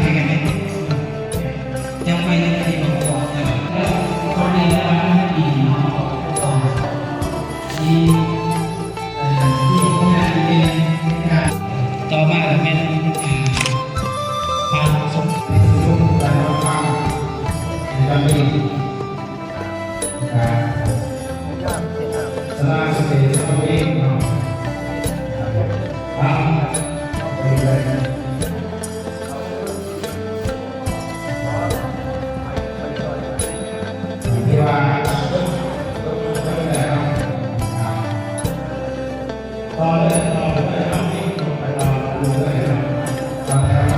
ຍັງໄປຍັງໄປບໍ່ອອກ ແລ້ວກໍໄດ້ລາງວັນດີເນາະ ທີ່ ເອີ ທີ່ເຮັດງານເປັນການ ຕໍ່ມາກໍແມ່ນ ອ່າ ພະສົງ ໃນການຮັບຟັງໃນວັນນີ້ ສາລາສະເຕດສະເປນເນາະ ທຳ ທີ່ວ່າ ຕໍ່ເລີຍ ຕໍ່ເລີຍ ເອົາ ຕໍ່ເລີຍ ຕໍ່ເລີຍ ຕໍ່ເລີຍ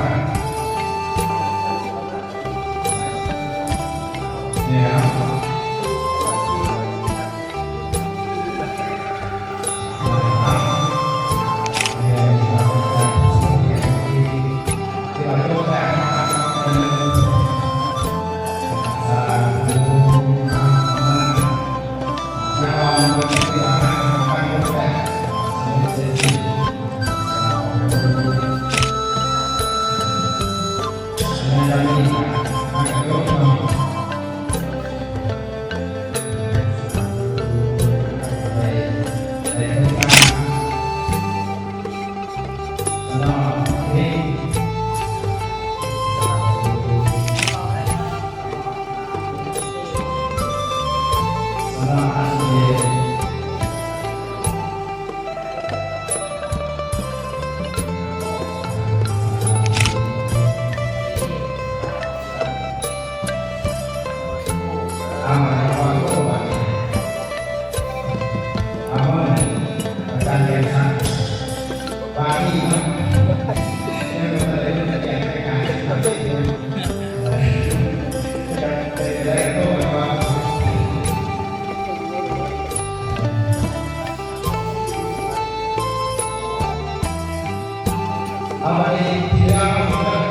ເອົາ ບັດນີ້ ທີ່ເຮົາ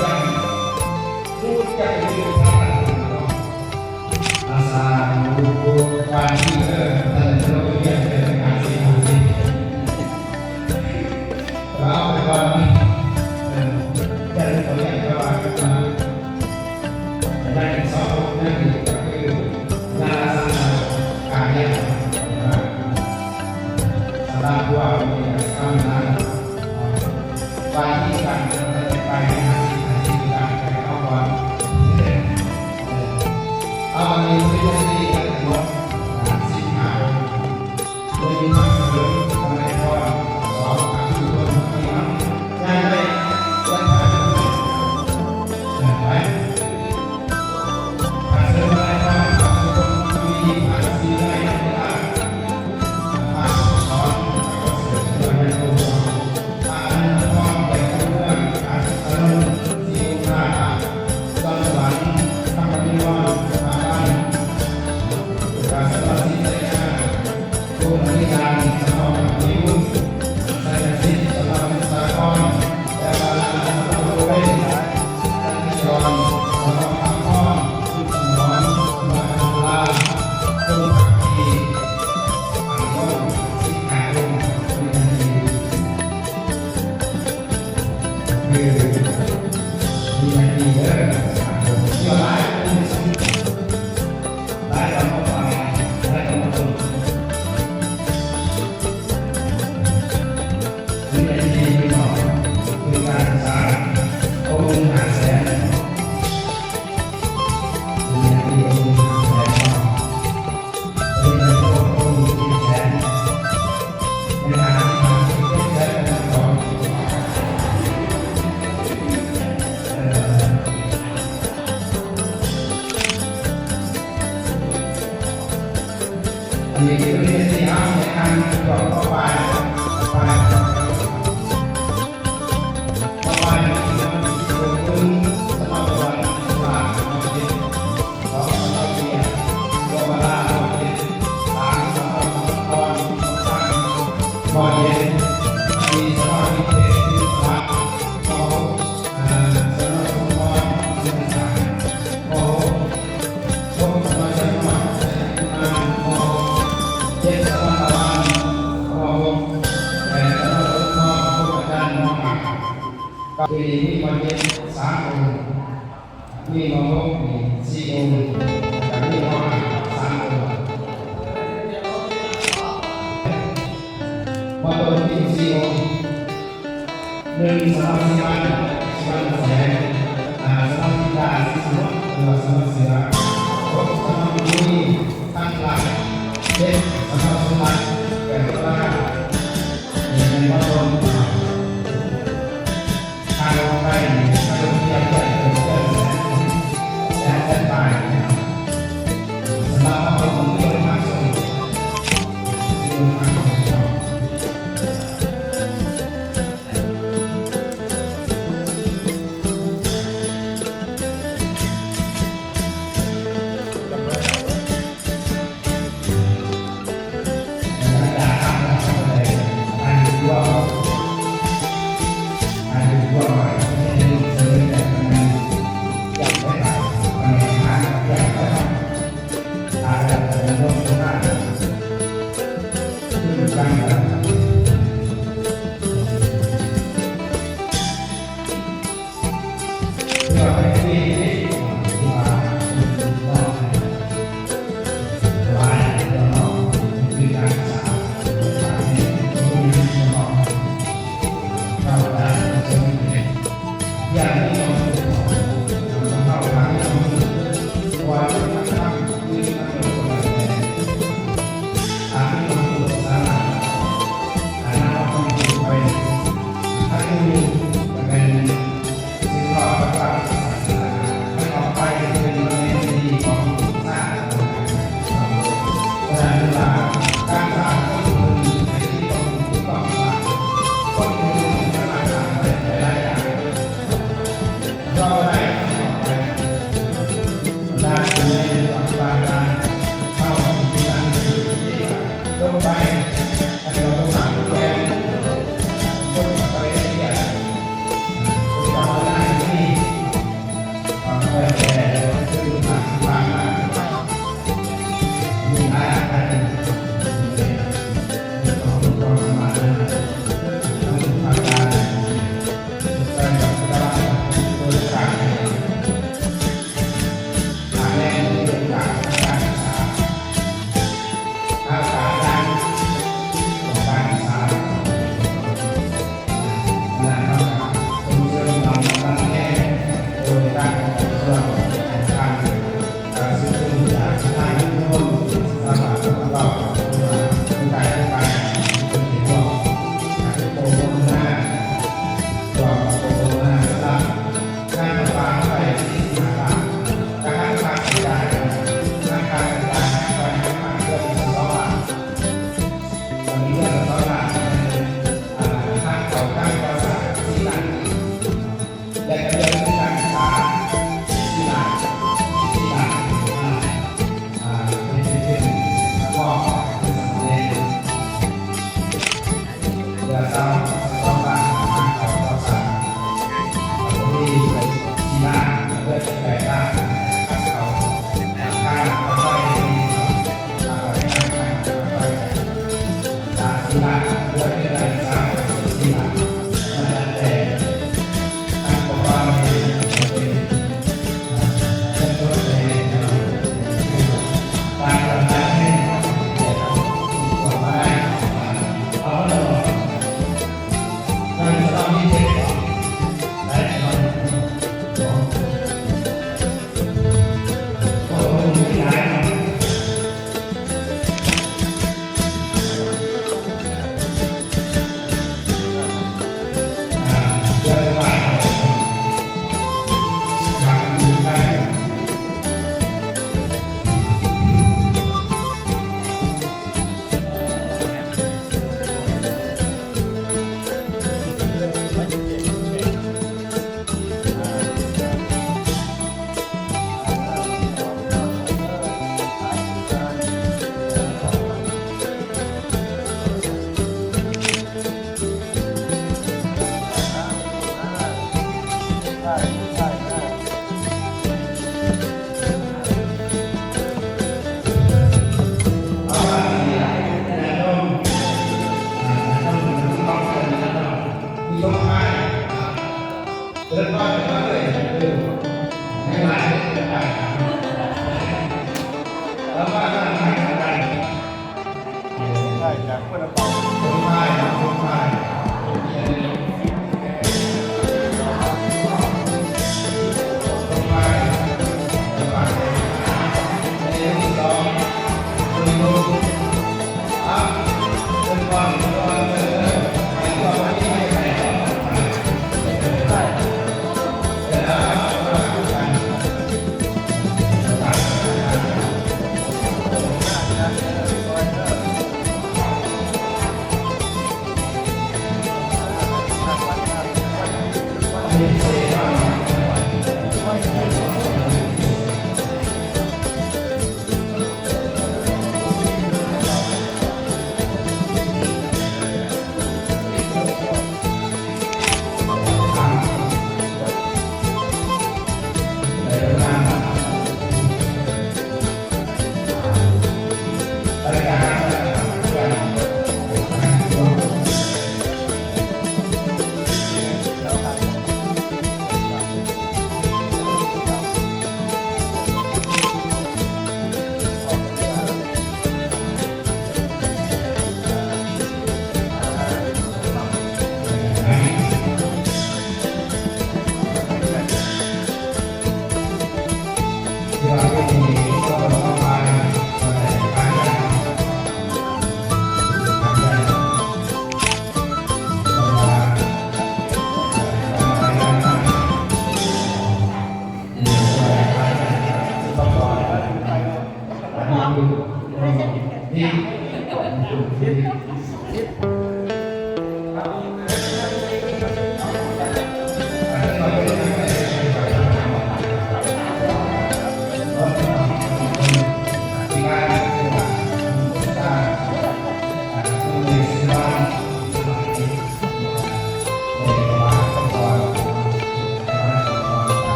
ຈະຮູ້ຈັກຢູ່ ພາສາບາລີເດີ ທ່ານຈະລົງຮຽນເປັນພາສາບາລີ ເອົາໄປກ່ອນ ເອີ ຈະເລີຍຂໍອະນຸຍາດ ເພາະວ່າ ລາຍການສອນ ນັ້ນກໍຄືລາຊາການເຮັດ ສຳລັບພວກນີ້ກໍສຳຄັນ ວ່າທີ່ການໄປຫາທີ່ການໄປເອົາກ່ອນ ເອີ ເອົາອັນນີ້ເປັນທີ່ທັງໝົດ ອ່າ ສິບຫ້າອົງ ໂດຍມີພະສະເຫຼີມ ຄຳໄມພອນ ສອງ ພະສຸຄົນ ທີ່ນຳ ຍ້າຍໄປ ໄປ ອັນນີ້ຄືເປັນທີ່ເຮົາໃຫ້ອ່ານຕໍ່ໄປ ຕໍ່ໄປ ຕໍ່ໄປ ສະເພາະ ສະເພາະເຂດ ສອງ ສະເພາະເຂດ ສາມ ສະເພາະ ສະເພາະນະຄອນ ສອງ ສະເພາະເຂດ ສີ່ ສະເພາະເຂດ ສະເພາະ ອ່າ ສະເພາະ ສະເພາະ ເຈັດ ສະເພາະ ສະເພາະ ສະເພາະ ສະເພາະ ສະເພາະ ສະເພາະ ສະເພາະ ສະເພາະ ສະເພາະ ສະເພາະ ສະເພາະ ສະເພາະ ສະເພາະ ສະເພາະ ສະເພາະ ສະເພາະ ສະເພາະ ມີມາຫົກນີ້ສີ່ອົງ ແລ້ວກໍມີມຫ້າສາມອົງ ມາຕົນອີກສີ່ອົງ ໜຶ່ງສຳລັບສີວັນ ສີວັນແສງ ຫ້າສຳລັບທິດາສີສະໝຸດ ຫຼືວ່າສຳລັບເສືອ ຫົກສຳລັບບຸນມີທັງຫຼັກ ເຈັດສຳລັບສົມບັດ ແກ້ວໂຕລາ ນີ້ແມ່ນມາຕົນ ທາງໄປນີ້ ທາງລົງທະບຽນໄດ້ເປັນເດືອນແສນ ແສນປາຍ ສຳລັບເຮົາຄົນທີ່ບໍ່ໄດ້ມາຊົມ ທີ່ບໍ່ໄດ້ມາຊົມເນາະ.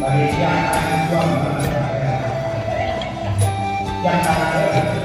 Mari, siap, siap, siap.